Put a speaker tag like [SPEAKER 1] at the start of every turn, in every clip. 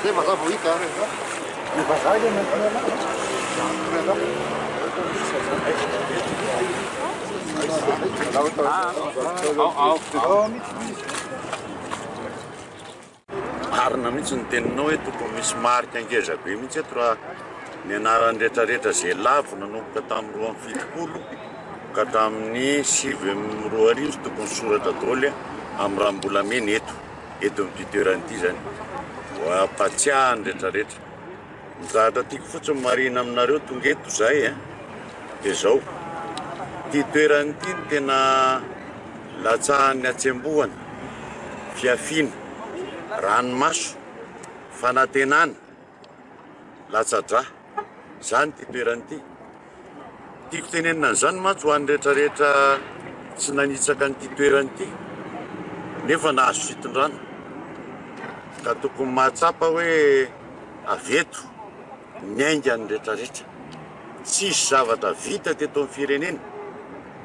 [SPEAKER 1] Zay vazaha vao hita. Ny vazaha ilay nentina
[SPEAKER 2] Marina mihitsy ny teninao hoe tokony misy marika ngeza be mihitsy eto raha ny anaran'ny retraretra izay lavo nanomboka tamin'ny 72 ka hatramin'ny 2009 tokony soratra daholo amin'ny ranom-bolamena eto, eto amin'ity toerana ity izany. Hampatsiahy ny retraretra. Ny zavatra tiako fotsiny marihina aminareo tonga eto izahay dia izao, ity toerana ity no tena latsahan'ny hatsembohana, fihafiana, ranomaso, fanantenana, latsa-drà. Izany ity toerana ity. Tiako tenenina an'izany mantsy ho an'ny rehetra rehetra tsy nanitsaka an'ity toerana ity nefa nahazo fitondrana ka tokony mahatsapa hoe avy eto niainga ny rehetra rehetra. Tsisy zavatra vita teto amin'ny firenena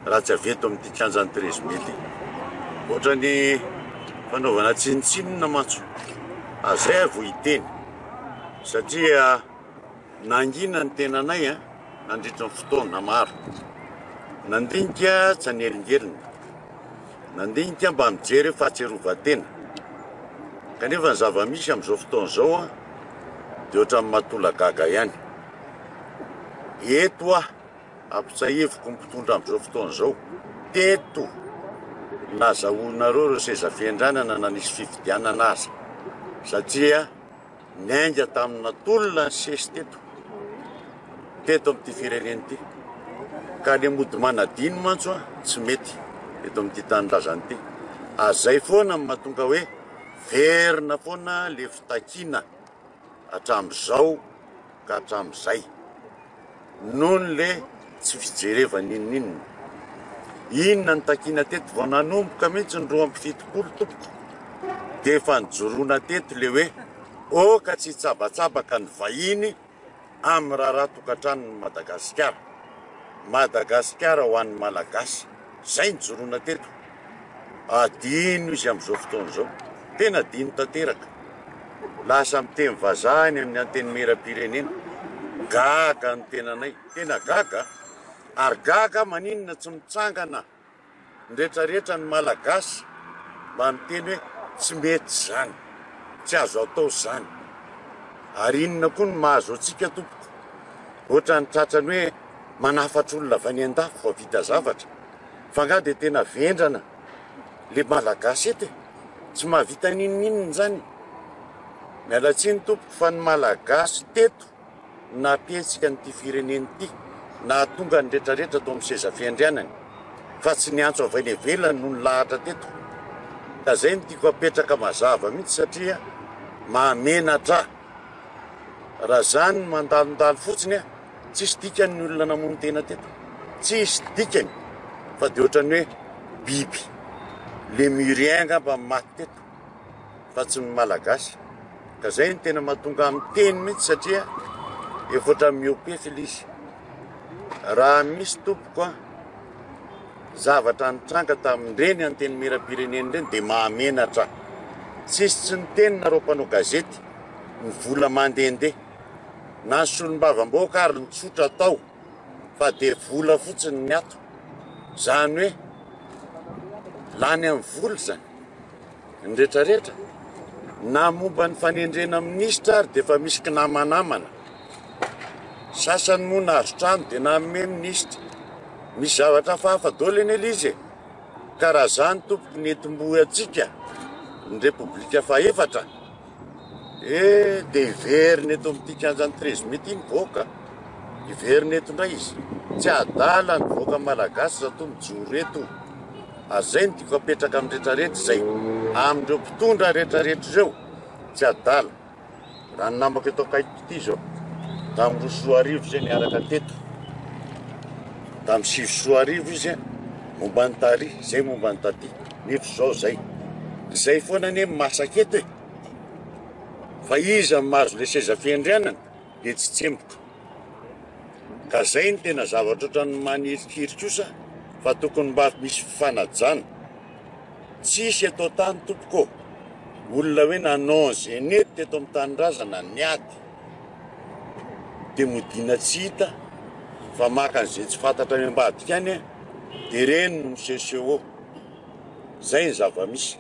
[SPEAKER 2] raha tsy avy eto amin'ity kianjan'i Treize Mai ity. Ohatran'ny fanaovana tsinontsinona mantsy. Ary izay aho vao hiteny satria Nangina ny tenanay nandritra ny fotoana maro. Nandinika tsy hanelingelina. Nandinika mba mijery fahatsiarovan-tena. Kanefa ny zava-misy amin'izao fotoana izao dia ohatran'ny mahatolagaga ihany. Eto aho, ampitsahiviko ny mpitondra amin'izao fotoana izao, teto nazahoanareo ireo seza fiandrianana na nisy fifidianana aza. Satria Niainga tamina tolona nisesy teto, teto amin'ity firenena ity. Ka le mody manadino mantsy hoa tsy mety eto amin'ity tanindrazana ity. Ary zay foana no mahatonga hoe verina foana le fitakiana hatramin'izao ka hatramin'izay. Noho le tsy fijerevana inon'inona. Inona no takiana teto? Vao nanomboka mihitsy ny 72 tompoko dia efa nijoroana teto le hoe oka tsy hitsabatsabaka ny vahiny amin'ny raharaha tokantranon'i Madagasikara. Madagasikara ho an'ny Malagasy. Zay nijoroana teto. Adino izy amin'izao fotoana izao. Tena adino tanteraka. Lasa miteny vazaha any amin'ny antenimierampirenena. Gaga ny tenanay. Tena gaga a! Ary gaga aho maninona tsy mitsangana ny retraretra ny Malagasy mba miteny hoe tsy mety izany, tsy azo atao izany. Ary inona koa no mahazo antsika tompoko? Ohatran'ny tratran'ny hoe manafatra olona avy any an-dafy vao vita zavatra. Fa angaha dia tena vendrana le Malagasy eto e? Tsy mahavita n'inon'inona izany. Miala tsiny tompoko fa ny Malagasy teto no nampihetsika an'ity firenena ity, nahatonga ny retraretra tao amin'ny seza fiandrianany, fa tsy ny antso avy any ivelany no nilahatra teto. Ka zay no tiako apetraka mazava mihitsy satria mahamenatra ahy. Raha zany no mandalondalo fotsiny a, tsisy dikany ny olona namono tena teto. Tsisy dikany fa de ohatran'ny hoe biby. Lemurien angamba no maty teto fa tsy ny Malagasy. Ka zay no tena mahatonga ahy miteny mihitsy satria efa ohatran'ny mihoa-pefy ilay izy. Raha misy tompoko a, zavatra nitranga tamin'ireny antenimierampirenena ireny dia mahamenatra. Tsisy tsy niteny nareo mpanao gazety, ny vola mandehandeha. Na ny solombavambahoaka ary ny tsotra atao fa dia vola fotsiny ny ato. Izany hoe lany amin'ny vola izany ny retraretra. Na momba ny fanendrena minisitra ary dia efa misy kinamanamana. Sasany moa nahazo trano dia nanome minisitra. Misy zavatra hafahafa daholo anie ilay izy e. Ka raha izany tompoko ny entim-boantsika ny repoblika fahefatra eh dia hiverina eto amin'ity kianjan'ny 13 mai ity ny vahoaka. Hiverina eto indray izy. Tsy adala ny vahoaka malagasy zato mijoro eto. Ary izay no tiako apetraka amin'ny retraretra izay. Amin'ireo mpitondra retraretra ireo. Tsy adala. Raha ny namako eto akaikiko ity izao, tamin'ny 2002 izay niaraka teto, tamin'ny 2009 izy momba ny tary, izay momba ny taty, nefa izao izay. Izay foana anie ny masaka eto e! Fa iza no mahazo ilay seza fiandrianana dia tsy tsemboka. Ka izay no tena zavatra ohatran'ny manirikiry kosa fa tokony mba misy fifanajana. Tsisy eto an-tany tompoko ô! Olona hoe nanao zenety teto amin'ny tanindrazana niady dia modiana tsy hita fa maka an'izay tsy fantatra any ambadika any dia ireny no misehoseho eo. Izay ny zava-misy.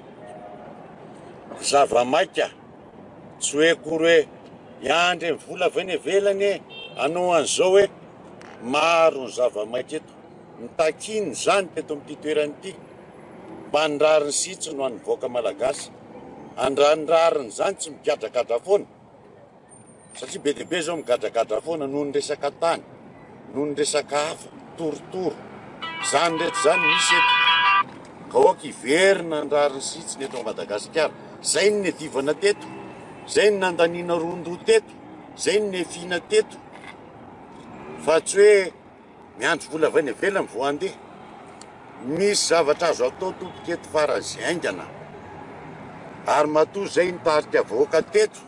[SPEAKER 2] Zava-maika tsy hoe akory hoe hiandry ny vola avy any ivelany e, hanao an'izao hoe maro ny zava-maika eto. Nitakiana izany teto amin'ity toerana ity mba ny rariny sy hitsiny ho an'ny vahoaka malagasy. Andrany rariny izany tsy migadragadra foana satria be dia be izao migadragadra foana noho ny resaka tany, noho ny resaka hafa, torotoro. Izany rehetra izany misy eto. Ka aoka hiverina ny rariny sy hitsiny eto Madagasikara. Izay no niadivana teto, izay no nandaniana ron-doha teto, izay no niafiana teto. Fa tsy hoe Miandry vola avy any ivelany vao handeha. Misy zavatra azo atao tompoko eto faran'izay haingana. Ary matoa izay nitarika vahoaka teto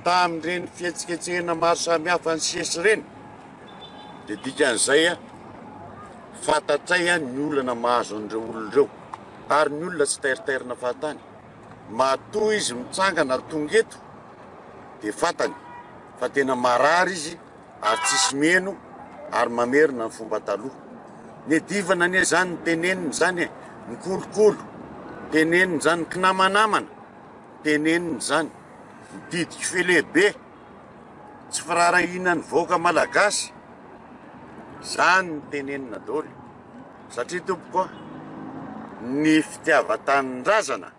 [SPEAKER 2] tamin'ireny fihetsiketsehana maro samihafa nisesy ireny dia dikan'izay fantatray ny olana mahazo an'ireo olona ireo. Ary ny olona tsy tairitairina fahatany. Matoa izy mitsangana tonga eto dia fantany fa tena marary izy ary tsisy miheno ary mamerina ny fomba taloha. Niadivana anie zany ny tenenina zany e, ny kolokolo tenenina zany, ny kinamanamana tenenina zany, ny didy kifelehibe, tsy firaharahiana ny vahoaka malagasy, zany ny tenenina daholo satria tompoko a, ny fitiavan-tanindrazana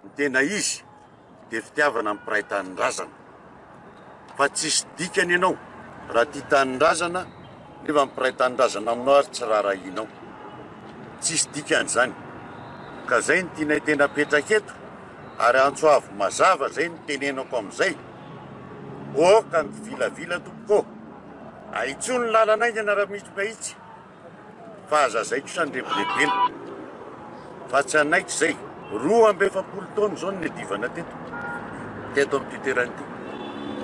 [SPEAKER 2] ny tena izy dia fitiavana ny mpiray tanindrazana fa tsisy dikany ianao raha tia tanindrazana nefa ny mpiray tanindrazana aminao ary tsy raharahianao, tsisy dikany zany, ka zay no tianay tena apetraka eto ary antso avo mazava zay no tenenako amizay, oka ny vilavila tompoko ô, ahitsio ny lalana haingana raha misy mahitsy. Fa aza zay kosa ny rebirebena fa tsy hanaiky zay. 42 taona izao no niadivana teto, teto amin'ity toerana ity.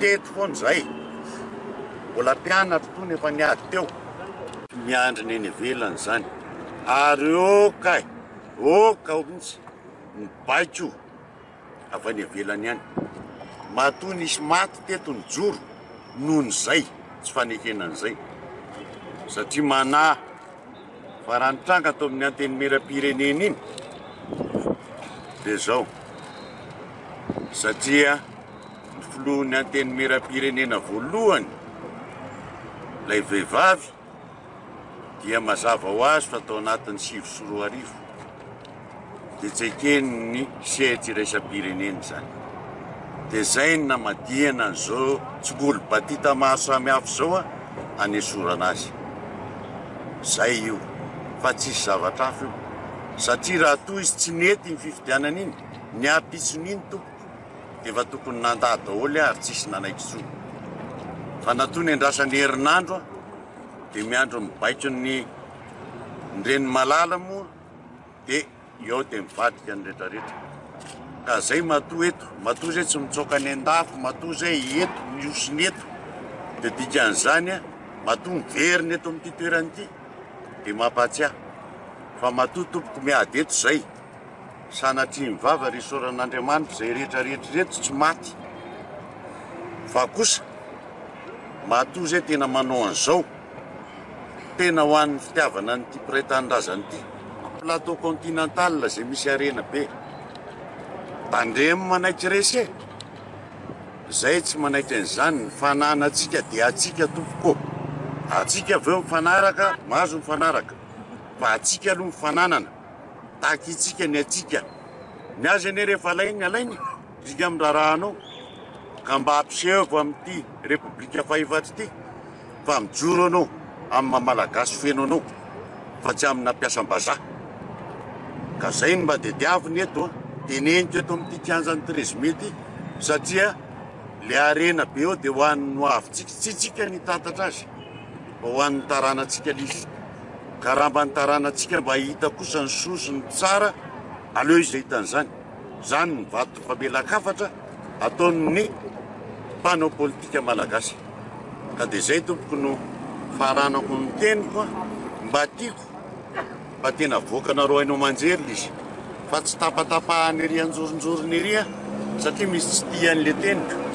[SPEAKER 2] Teto foana izahay. Mbola mpianatra tony efa niady teo. Miandry ny eny ivelany izany. Ary ok e, ok ao mihitsy ny baiko. avy any ivelany any. Matoa nisy maty teto nijoro noho ny zay tsy fanekena an'izay. Satria manahy fa raha nitranga tao amin'ny antenimierampirenena iny dia zao. Satria ny filohan'ny antenimierampirenena voalohany ilay vehivavy dia mazava ho azy fa tao anatin'ny 2009 dia tsy eken'ny sehatra iraisam-pirenena izany. Dia izay no namadihana an'izao tsingolo-batita maro samihafa izao hanesorana azy. Izay io, fa tsisy zavatra hafa io. Satria raha toa izy tsy nety iny fifidianana iny, ny ampitson'iny tompoko dia efa tokony nandà daholo ary tsisy nanaiky intsony. Fa natoa nendrasana herinandro dia miandry ny baikon'ny reny malala moa dia eo dia mivadika ny retraretra. Ka zay matoa eto, matoa zay tsy mitsoaka any andafy, matoa zay eto, mihosina eto, dia dikan'izany matoa miverina eto amin'ity toerana ity dia mampahatsiahy fa matoa tompoko miady eto zay. Sanatria ny vava ry isaoran'Andriamanitra izay rehetra rehetra ireto tsy maty fa kosa matoa zay tena manao an'izao tena ho an'ny fitiavana an'ity mpiray tanindrazana ity. Plateau continental izay misy harena be. Tandremo manaiky resy e! Zay tsy manaiky an'izany, ny fananantsika dia antsika tompoko ô! Antsika avy eo mifanaraka, mahazo mifanaraka fa antsika aloha ny fananana. Takintsika ny antsika. Ny azy anie rehefa alainy, alainy isika amin'ny raharahanao. Ka mba ampisehovo amin'ity Repoblika fahefatra ity fa mijoro anao amin'ny maha Malagasy feno anao fa tsy amina mpiasam-bazaha. Ka zay no mba tediavina eto an. Teneniko eto amin'ity kianjan'ny 13 mai ity satria le harena be eo dia ho an'ny ho avintsika. Tsy tsika ny hitantatra azy fa ho an'ny taranantsika le izy. Ka raha mba ny taranantsika mba hahita kosa ny soa sy ny tsara, aleo izy hahita an'izany. Izany ny vato famelan-kafatra ataon'ny mpanao politika malagasy. Ka dia izay tompoko no faranako ny teniko a, mba tiako mba tena avoakanareo haino aman-jery ilay izy. Fa tsy tapatapahana ery anjoronjorony ery aho satria misy tsy tia an'le teniko.